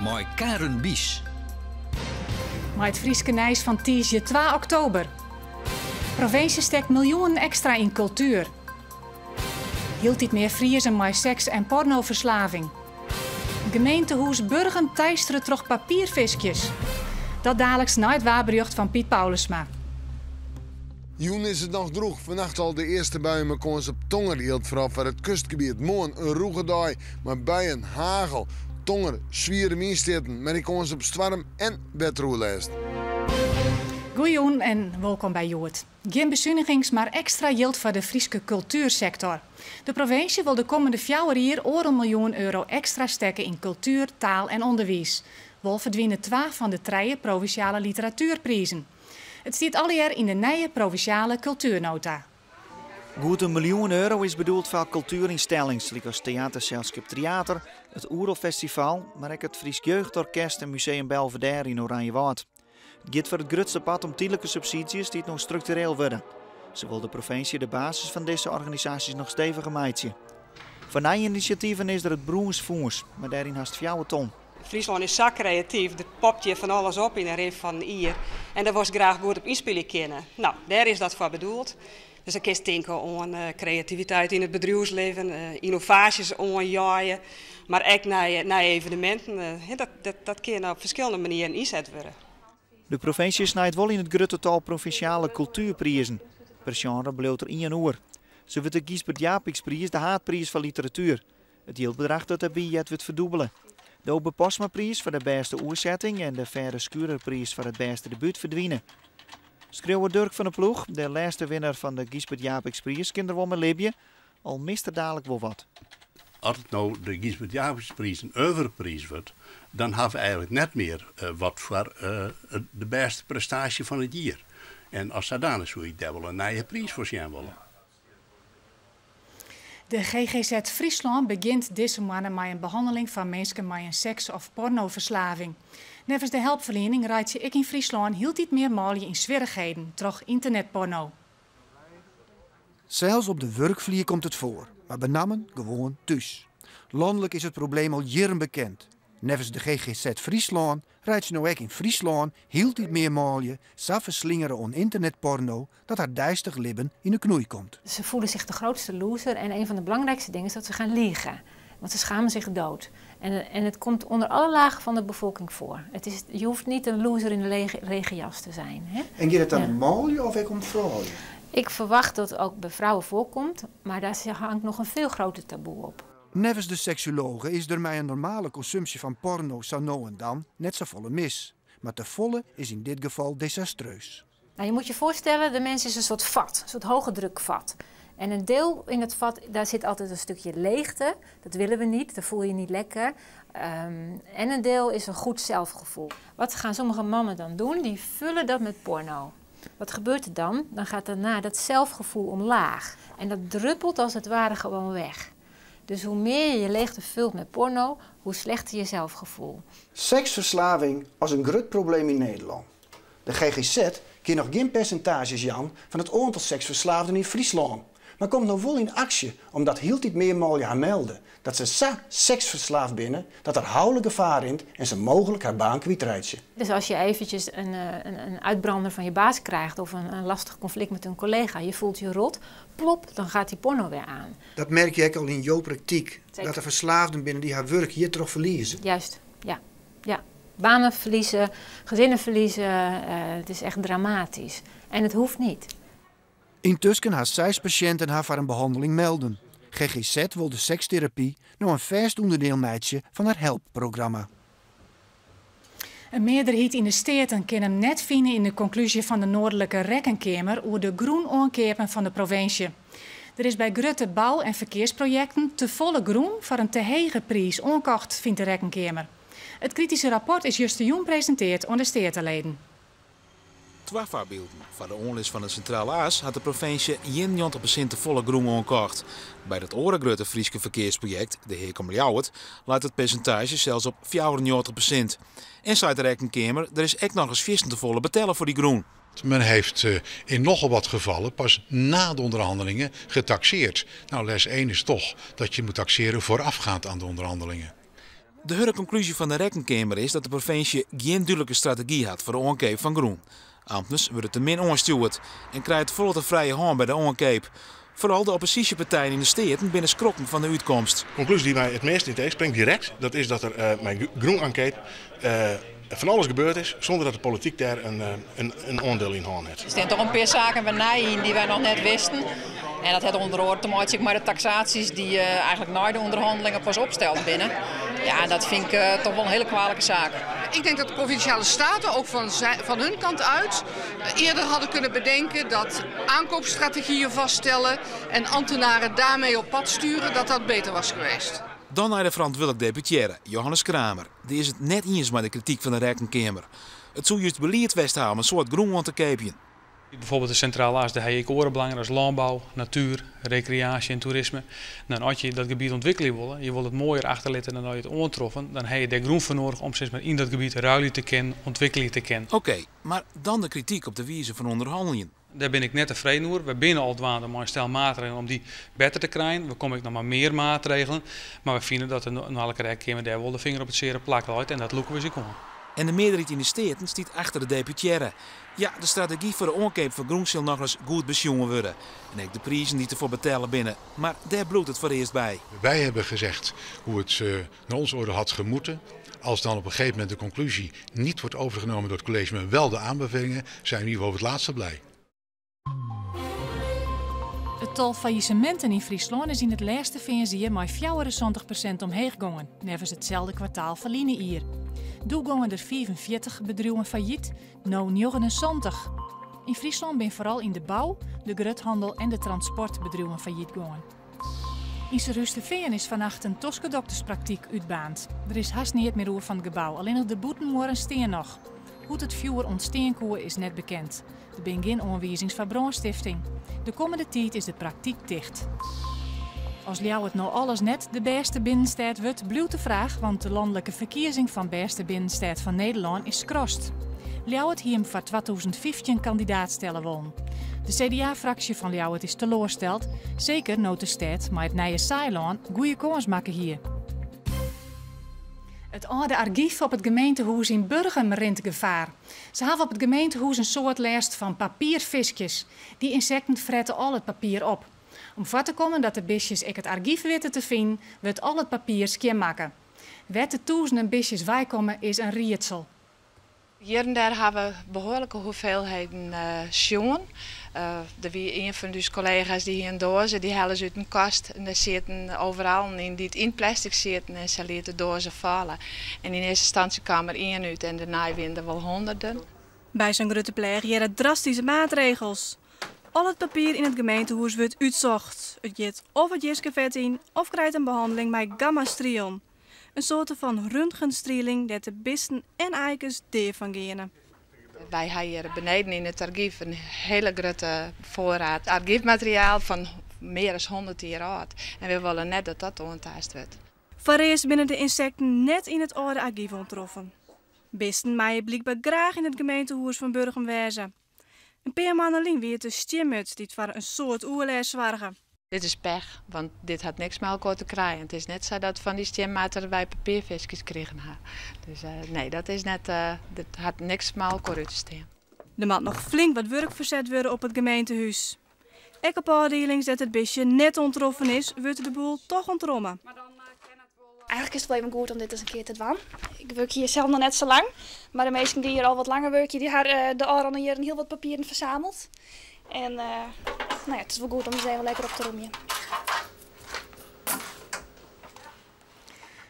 Mei Karen Bies. Mei it Fryske nijs fan tiisdei twa oktober. Provinsje stekt miljoenen ekstra yn kultuer. Hieltyd mear Friezen mei seks en pornoferslaving. Gemeentehûs Burgum teistere troch papierfiskjes. Dat daliks nei it waarberjocht fan Piet Paulusma. Jûn is it noch drûch. Fannacht al de earste buien mei kâns op tonger jildt foaral foar it kustgebiet. Moarn in rûge dei mei buien, hagel, tonger, swiere wynstjitten, mar ek kâns op stoarm en wetteroerlêst. Goejûn en wolkom by Hjoed. Gjin besunigings, mar ekstra jild foar de Fryske kultuersektor. De provinsje wol de kommende fjouwer jier oardel miljoen euro ekstra stekke yn kultuer, taal en ûnderwiis. Wol ferdwine twa fan de trije provinsjale literatuerprizen. It stiet allegear yn de nije provinsjale kultuernota. Goed in miljoen euro is bedoeld foar kultuerynstellings lykas teaterselskip Tryater, it Oerolfestival, mar ek it Frysk Jeugdorkest en Museum Belvédère yn Oranjewâld. It giet foar it grutste part om tydlike subsydzjes dy't no struktureel wurde. Sa wol de provinsje de basis fan dizze organisaasjes noch steviger meitsje. Foar nije inisjativen is der it Brûnsfûns, mei dêryn hast fjouwer ton. Fryslân is sa kreatyf, der popt hjir fan alles op yn 'e rin fan in jier en dêr wolst graach goed op ynspylje kinne. No, dêr is dat foar bedoeld. Dus dan kinst tinke oan kreativiteit yn it bedriuwslibben, ynnovaasjes oanjeie, mar ek nije eveneminten. Dat kin op ferskillende manieren ynset wurde. De provinsje snijt wol yn it grutte tal provinsjale kultuerprizen. Per sjenre bliuwt der ien oer. Sa wurdt de Gysbert Japicxpriis de haadpriis foar literatuer. It jildbedrach dat dêrby heart wurdt ferdûbele. De Obe Postmapriis foar de bêste oersetting en de Fedde Schurerpriis foar it bêste debút ferdwine. Skriuwer Durk van der Ploeg, de lêste winner fan de Gysbert Japicxpriis, kin der wol mei libje, al mist er dalik wol wat. As it no de Gysbert Japicxpriis in oeuvrepriis wurdt, dan hawwe we eigenlik net mear wat foar de bêste prestaasje fan it jier. En as sadanich soe ik dêr wol in nije priis foar sjen wolle. De GGZ Fryslân begjint dizze moanne mei in behanneling foar minsken mei in seks of pornoferslaving. Neffens de helpferliening reitsje ek yn Fryslân hieltyd mear manlju yn swierrichheden troch ynternetporno. Sels op de wurkflier komt it foar, mar benammen gewoan thús. Lanlik is it probleem al jierren bekend. Neffens de GGZ Fryslân reitsje no ek yn Fryslân hieltyd mear manlju sa ferslingere oan ynternetporno dat har deistich libben yn 'e knoei komt. Ze voelen zich de grootste loser en een van de belangrijkste dingen is dat ze gaan liegen. Want ze schamen zich dood. En, en het komt onder alle lagen van de bevolking voor. Het is, je hoeft niet een loser in de regenjas te zijn. Hè? En giet it dan om manlju of ek om froulju? Ik verwacht dat het ook bij vrouwen voorkomt, maar daar hangt nog een veel groter taboe op. Neffens de seksuologe is der mei in normale konsumpsje fan porno sa no en dan net safolle mis. Mar tefolle is yn dit gefal desastreus. Nou, je moet je voorstellen, de mens is een soort vat, een soort hoge drukvat. En een deel in het vat, daar zit altijd een stukje leegte. Dat willen we niet, dat voel je niet lekker. En een deel is een goed zelfgevoel. Wat gaan sommige mannen dan doen? Die vullen dat met porno. Wat gebeurt er dan? Dan gaat daarna dat zelfgevoel omlaag. En dat druppelt als het ware gewoon weg. Dus hoe meer je je leegte vult met porno, hoe slechter je zelfgevoel. Seksferslaving as in grut probleem yn Nederlân. De GGZ kin noch gjin persintaazjes jaan fan it oantal seksferslaafden yn Fryslân, mar komt no wol yn aksje omdat hieltyd mear manlju har melde dat se sa seksferslaafd binne dat der houlik gefaar rint en se mooglik har baan kwytreitsje. Dus als je eventjes een, een, een uitbrander van je baas krijgt of een, een lastig conflict met een collega, je voelt je rot, plop, dan gaat die porno weer aan. Dat merke je ek al yn jo praktyk, dat der ferslaafden binne dy't har wurk hjirtroch ferlieze? Juist, ja. Ja. Banen verliezen, gezinnen verliezen, uh, het is echt dramatisch. En het hoeft niet. Yntusken ha seis pasjinten har foar in behanneling melden. GGZ wol de seksterapy no in fêst ûnderdiel meitsje fan har helpprogramma. In mearderheid yn de Steaten kin him net fine yn de konklúzje fan de Noardelike Rekkenkeamer oer de grûnoankeapen fan de provinsje. Der is by grutte bou en ferkearsprojekten tefolle grûn foar in te hege priis oankocht, fynt de Rekkenkeamer. It krityske rapport is justerjûn presinteard oan de Steateleden. Twa foarbylden. Foar de oanlis fan de Sintrale As hat de provinsje 91% tefolle grûn oankocht. By dat oare grutte Fryske ferkearsprojekt, de Heak om Ljouwert, leit it persintaazje sels op 94%. En seit de Rekkenkeamer, der is ek nochris fierstente folle betelle foar dy grûn. Men heeft in nogal wat gevallen pas na de onderhandelingen getaxeerd. Nou, les 1 is toch dat je moet taxeren voorafgaand aan de onderhandelingen. De hurde konklúzje fan de Rekkenkeamer is dat de provinsje gjin dúdlike strategy hat foar de oankeap fan grûn. Amtners wurde te min oanstjoerd en krije tefolle de frije hân by de oankeap. Foaral de opposysjepartijen yn de Steaten binne skrokken fan de útkomst. De konklúzje dy't my it meast yn it each springt direkt, dat is dat der mei grûnoankeap fan alles gebeurd is sûnder dat de polityk dêr in oandiel yn hân hat. Der stean toch in pear saken wer nij yn dy't wy noch net wisten. En dat hat ûnder oare te meitsjen mei de taksaasjes dy't eigentlik nei de ûnderhannelingen pas opsteld binne. Ja, en dat fyn ik toch wol in hiele kwalike saak. Ik denk dat de Provinciale Staten ook van hun kant uit eerder hadden kunnen bedenken dat aankoopstrategieën vaststellen en ambtenaren daarmee op pad sturen, dat dat beter was geweest. Dan nei de ferantwurdlik deputearre, Johannes Kramer. Dy is it net iens mei de krityk fan de Rekkenkeamer. It soe just belied west ha om in soad grûn oan te keapjen. Bijvoorbeeld de Sintrale As, dêr ha je ek oare belangen as lânbou, natuer, rekreaasje en toerisme. Nou, en as je dat gebiet ûntwikkelje wolle, je wolle it moaier achterlitte dan dat je it oantroffen, dan ha je dêr grûn foar noadich om sis mar yn dat gebiet ruilje te kinnen, ûntwikkelje te kinnen. Oké, mar dan de krityk op de wize fan ûnderhanneljen. Dêr bin ik net tefreden oer. Wy binne al dwaande mei in stel maatregelen om dy better te krijen. We komme ek noch mei mear maatregelen, mar wy fine dat de Noardlike Rekkenkeamer dêr wol de finger op it seare plak leit en dat lûke we sich oan. En de mearderheid yn de Steaten stiet achter de deputearre. Ja, de strategy foar de oankeap fan grûn sil nochris goed besjoen wurde. En ek de prizen dy't derfoar betelle binne. Mar dêr bliuwt it foarearst by. Wij hebben gezegd hoe het naar ons oordeel had gemoeten. Als dan op een gegeven moment de conclusie niet wordt overgenomen door het college, maar wel de aanbevelingen, zijn we in ieder geval over het laatste blij. It tal faillisseminten yn Fryslân is yn it lêste fearnsjier mei 74% omheech gongen, neffens itselde kwartaal ferline jier. Doe gongen der 45 bedriuwen fallyt, no 79. Yn Fryslân binne foaral yn de bou, de gruthannel en de transportbedriuwen fallyt gongen. Yn Surhústerfean is fannacht in toskedokterspraktyk útbaarnd. Der is hast neat mear oer fan it gebou, allinnich de bûtenmuorren stean noch. Hoe't it fjoer ûntstean koe is net bekend. Der binne gjin oanwizings foar brânstifting. De kommende tiid is de praktyk ticht. As Ljouwert no alles net de bêste binnenstêd wurdt, bliuwt de fraach, want de lanlike ferkiezing fan bêste binnenstêd fan Nederlân is skrast. Ljouwert hie him foar 2015 kandidaat stelle wollen. De CDA-fraksje fan Ljouwert is teloarsteld, seker no't de stêd mei it nije Saailân goede kâns makke hie. It âlde argyf op it gemeentehûs yn Burgum rint gefaar. Se hawwe op it gemeentehûs in soad lêst fan papierfiskjes. Dy ynsekten frette al it papier op. Om foar te kommen dat de bistjes ek it argyf witte te finen, wurdt al it papier skjinmakke. Wêr't de tûzenen bistjes weikomme is in riedsel. Hjir en dêr hawwe we behoarlike hoeveelheden sjoen. Der wie ien fan ús kollega's dy hie in doaze, dy helle se út in kast en dêr sieten overallen yn dy't yn plastic sieten en sy liet de doaze falle. En yn earste ynstânsje kaam der ien út en dêrnei wiene der wol hûnderten. By sa'n grutte pleach hearre drastyske maatregels. Al it papier yn it gemeentehûs wurdt útsocht. It giet of it jiskefet yn of krijt in behanneling mei gammastrielen. In soarte fan röntgenstrieling dêr't de bisten en aaikes dea fan geane. Wy ha hjir beneden yn it argyf in hiele grutte foarried argyfmateriaal fan mear as 100 jier âld. En wy wolle net dat dat oantaast wurdt. Foarearst binne de ynsekten net yn it âlde argyf oantroffen. Bisten meie blykber graach yn it gemeentehûs fan Burgum wêze. In pear moanne lyn wie it de stienmurd dy't foar in soad oerlêst soarge. Dit is pech, want dit hat niks mei elkoar te krijen. It is net sa dat fan dy stienmarter wy papierfiskjes krigen ha. Dus nee, dat is net, dit hat niks mei elkoar út te stean. Der moat noch flink wat wurk ferset wurde op it gemeentehûs. Ek op ôfdielings dêr't it bistje net oantroffen is, wurdt de boel toch ûntromme. Eigentlik is it wol even goed om dit ris in kear te dwaan. Ik wurkje hjir sels noch net sa lang, mar de minsken dy't hjir al wat langer wurkje, dy ha de ôfrûne jierren hiel wat papieren fersameld. En no ja, it is wol goed om ris even lekker op te romjen.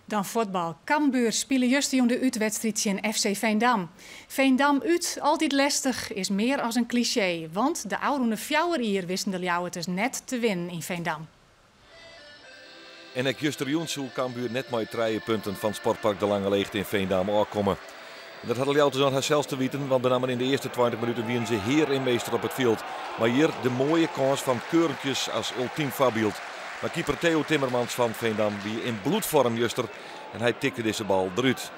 Dan fuotbal. Cambuur spile justerjûn de útwedstriid tsjin FC Veendam. Veendam út, altyd lestich, is mear as in klisjee, want de ôfrûne 4 jier wisten de Ljouwerters net te winnen yn Veendam. En ek justerjûn soe Cambuur net mei 3 punten fan Sportpark De Lange Leegte yn Veendam ôfkomme. En dat hat de Ljouwerters oan harsels te witen, want benammen yn de earste 20 minuten wiene se hear en meester op it fjild. Mar hjir de moaie kâns fan Keurentjes as ultym foarbyld. Mar keeper Theo Timmermans fan Veendam wie yn bloedfoarm juster en hy tikte dizze bal derút.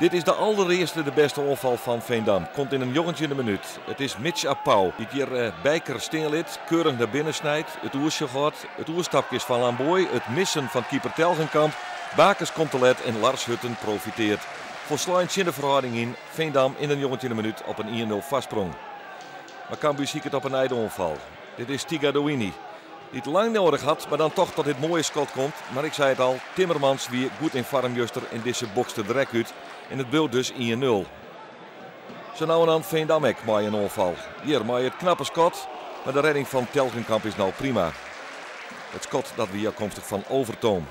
Dit is de allerearste de bêste oanfal fan Veendam. Komt yn de 19e minút. It is Mitch Apau dy't hjir Bijker stean lit, keurich nei binnen snijt, it oersjoch hâldt, it oerstapke is fan Lamboy, it missen fan keeper Telgenkamp. Bakers komt te let en Lars Hutten profiteart. Folslein tsjin de ferhâlding yn, Veendam yn de njoggentjinde minút op in ien-nul foarsprong. Mar Cambuur siket op 'e nij de oanfal. Dit is Tigadoini, dy't lang nedich hat, mar dan toch tot dit moaie skot komt. Mar ik sei it al, Timmermans wie goed yn foarm juster en dizze bokste der ek út en it bliuwt dus ien-nul. Sa no en dan Veendam ek mei in oanfal. Hjir mei it knappe skot, mar de redding fan Telgenkamp is no prima. It skot dat wie ôfkomstich fan Overtoom.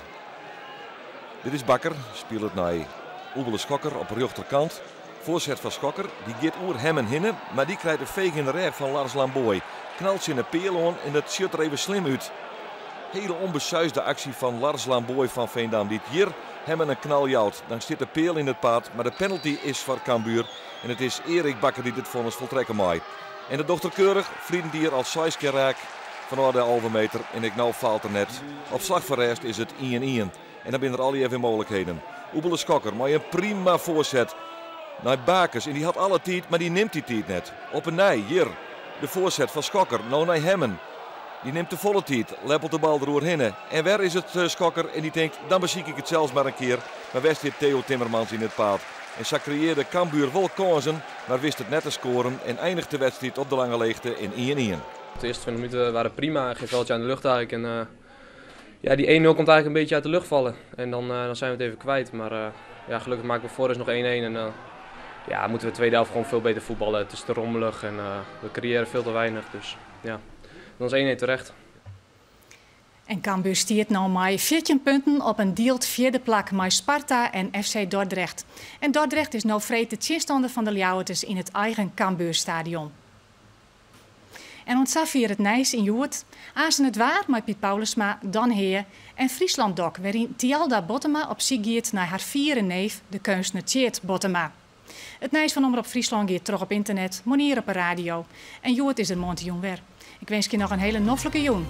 Dit is Bakker, spilet nei Oebele Schokker op rjochterkant. Foarset fan Schokker, dy giet oer Hemmen hinne, mar dy krijt in feech yn de rêch fan Lars Lambooij. Knalt tsjin de peal oan en dat sjocht der even slim út. Hele ûnbesuisde aksje fan Lars Lambooij fan Veendam, dy't hjir Hemmen in knal jout. Dan stiet de peal yn it paad, mar de penalty is foar Cambuur en it is Erik Bakker dy't it fonnis foltrekke mei. En dat docht er keurich, ferline jier al seis kear raak fanôf de 11 meter en ek no faalt er net. Op slach fan rêst is it ien-ien en dan binne der allegear wer mooglikheden. Oebele Schokker mei in prima foarset nei Bakers en dy hat alle tiid, mar dy nimt dy tiid net. Op 'e nij hjir de foarset fan Schokker, no nei Hemmen. Dy nimt te folle tiid, leppelt de bal deroerhinne en wer is it Schokker en dy tinkt dan besyk ik it sels mar in kear. Mar wer stiet Theo Timmermans yn it paad. En sa kreëarde Cambuur wol kânsen, mar wist it net te skoaren en einigt de wedstriid op de Lange Leegte in ien-ien. De eerste 20 minuten waren prima, geen veldje aan de lucht eigenlijk. En ja, die 1-0 komt eigenlijk een beetje uit de lucht vallen. En dan zijn we het even kwijt. Maar ja, gelukkig maken we voor rust nog 1-1. En ja, moeten we de tweede helft gewoon veel beter voetballen. Het is te rommelig en we creëren veel te weinig. Dus ja, dan is 1-1 terecht. En Cambuur stiet no mei 14 punten op in dield fjirde plak mei Sparta en FC Dordrecht. En Dordrecht is no freed de tsjinstanner fan de Ljouwerters yn it eigen Cambuurstadion. En oant safier it nijs yn Hjoed. Aansen it waar mei Piet Paulusma, Dan Heer en Friesland Dok, wêryn Tialda Bottema op syk giet nei har fiere neef, de keunstner Tjeerd Bottema. It nijs fan Omrop Fryslân giet troch op ynternet, moarnier op 'e radio en Hjoed is der moarntejûn wer. Ik winskje noch in hiele noflike jûn.